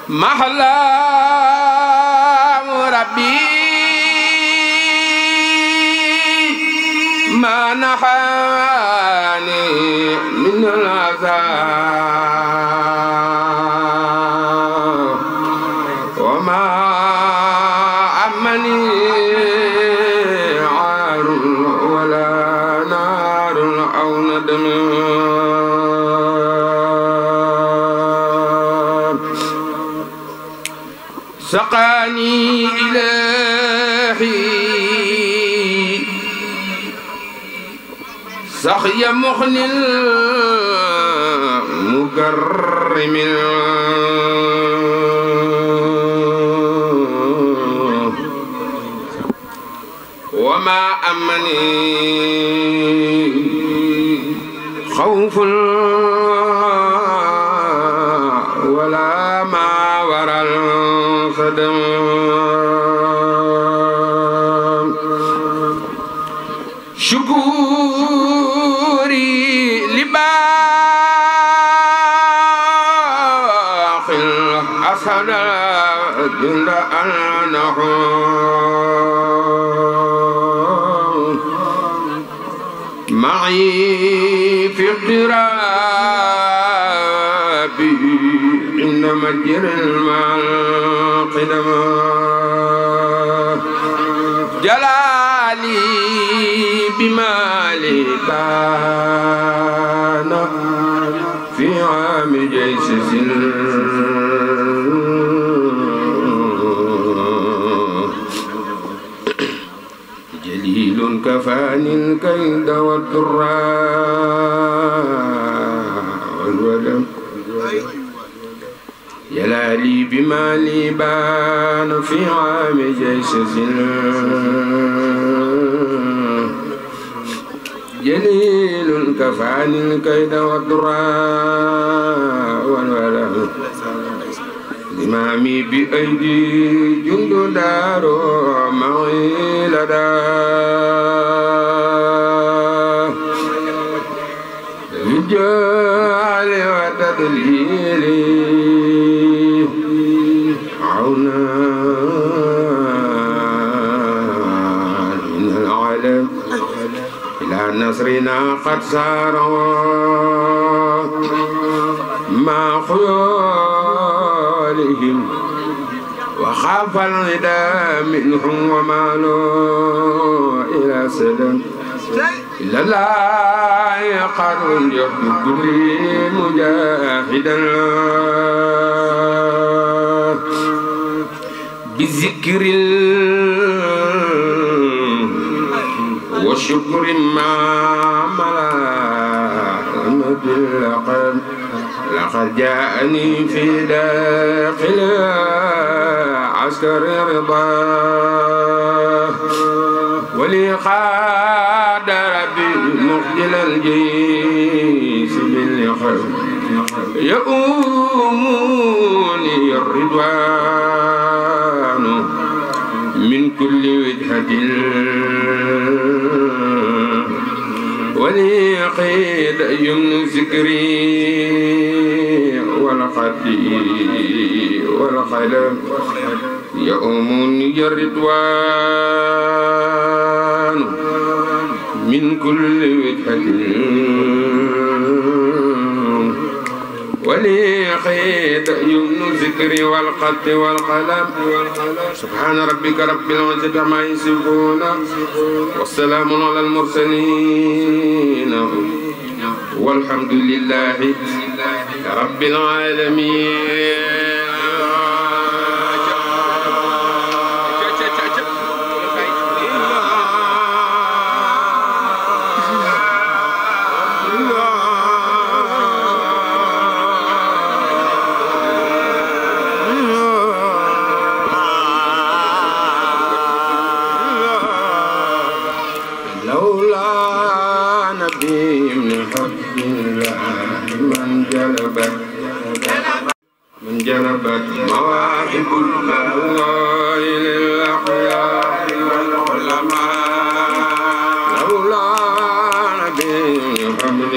محلى ربي ما نحاني من العذاب وما أمني عار ولا نار أو ندم سقاني إلهي سقي مخن المكرم وما أمني خوف ولا ما ورى الخدم شكوري لباخ الحسن جل أنه معي في اقترابي إنما جر القدم جلالي بمالي كان في عام جيسس جليل كفاني الكيد والضراء والولم جلالي بمالي بان في عام جيسس جليل كفاني الكيد والضراء والولم إمامي بأيدي جند دار معي لدى رجال وتدليلي عونا من العالم إلى نصرنا قد سار ما خيالهم وخاف الغدا منهم ومالوا إلى سلام إلا لا يقر يحب كل مجاهدا بذكر وشكر مع ملامة اللقب لقد جاءني في داخل عسكر رضا ولي خاد ربي مخجل الجيش بالخير يؤومني الرضوان من كل وجهة ولي قيد يمن ذكري والقلم يؤمني الرضوان من كل وجهة ولي خيط يمن ذكري والقد والقلم سبحان ربك رب العزة عما يصفون والسلام على المرسلين والحمد لله رب العالمين. جلبت مواهب الله للأحياء والعلماء لولا نبي محمد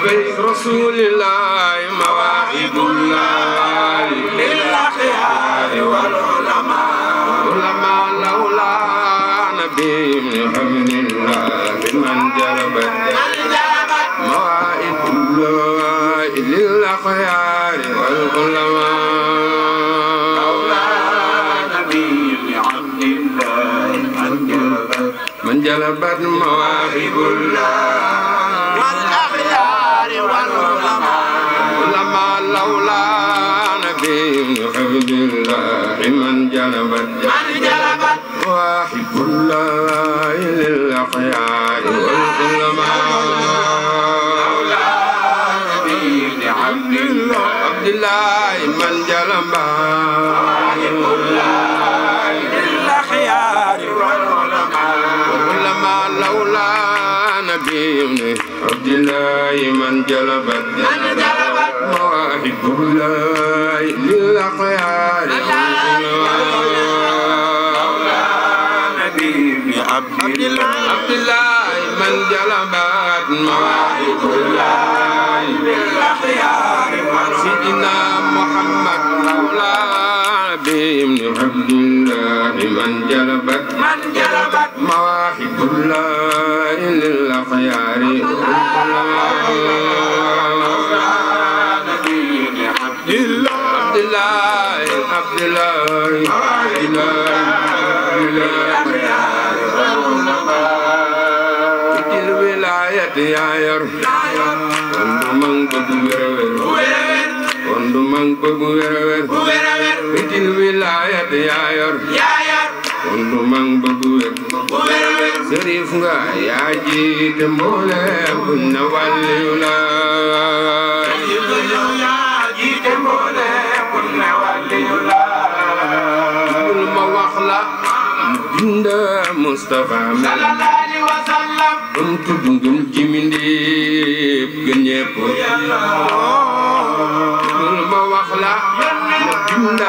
لبيك رسول الله مواهب الله للأخيار والعلماء لولا نبي من حمد الله من جلبت مواهب الله للأخيار والعلماء لولا نبي من حمد الله من جلبت مواهب الله والأخيار والعلماء لولا نبي من حمد الله من جلبت مواهب الله للأخيار والعلماء لولا نبي من عبد الله من جلبت مواهب الله للأخيار والعلماء لولا نبي من عبد الله من جلبت مواهب الله للأخيار عبد الله من جلبت مواهب الله للأخيار سيدنا محمد مولى نبي من عبد الله من جلبت مواهب الله للأخيار عبد الله الولاية يا ير وندو من بغوير الولاية يا ير وندو من بغوير سريف يا جيت مولم كن ولي لا بند مصطفى صلى الله عليه وسلم انت دنجم جميندي غنيب كل ما وخلا بند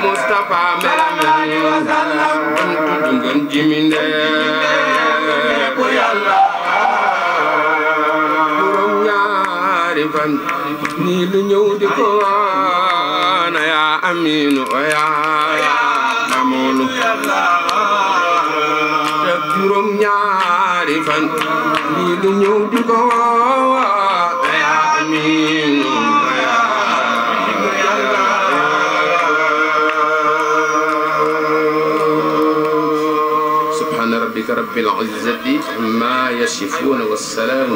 مصطفى صلى الله عليه وسلم انت دنجم جميندي يا الله borom ñaari fan ni lu ñew di ko na ya aminu ya amonu juróom ñaari fan lii lu ñëw di ko ya aminu ya subhana rabbika rabbil izzati amma yasifun wassalam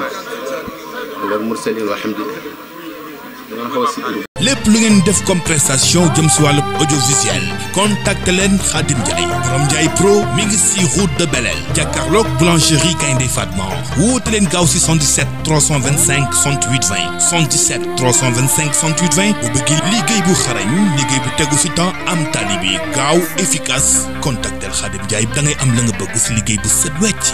ala mursalin walhamdulillah lépp lu ngeen def comme prestation jëm si wàllu audiovisuel contacte leen Khadim Ndiaye borom Ndiaye Pro mi ngi si route de Belel jàkkaarloog boulangerie Gaynde Fatma woote leen gaaw si 77 325 68 20 77 325 68 20 bu bëgg liggéey bu xarañ liggéey bu tegu si temps am tali bi gaaw efficace contactel Khadim Ndiaye da ngay am la nga bëgg si liggéey bu set wecc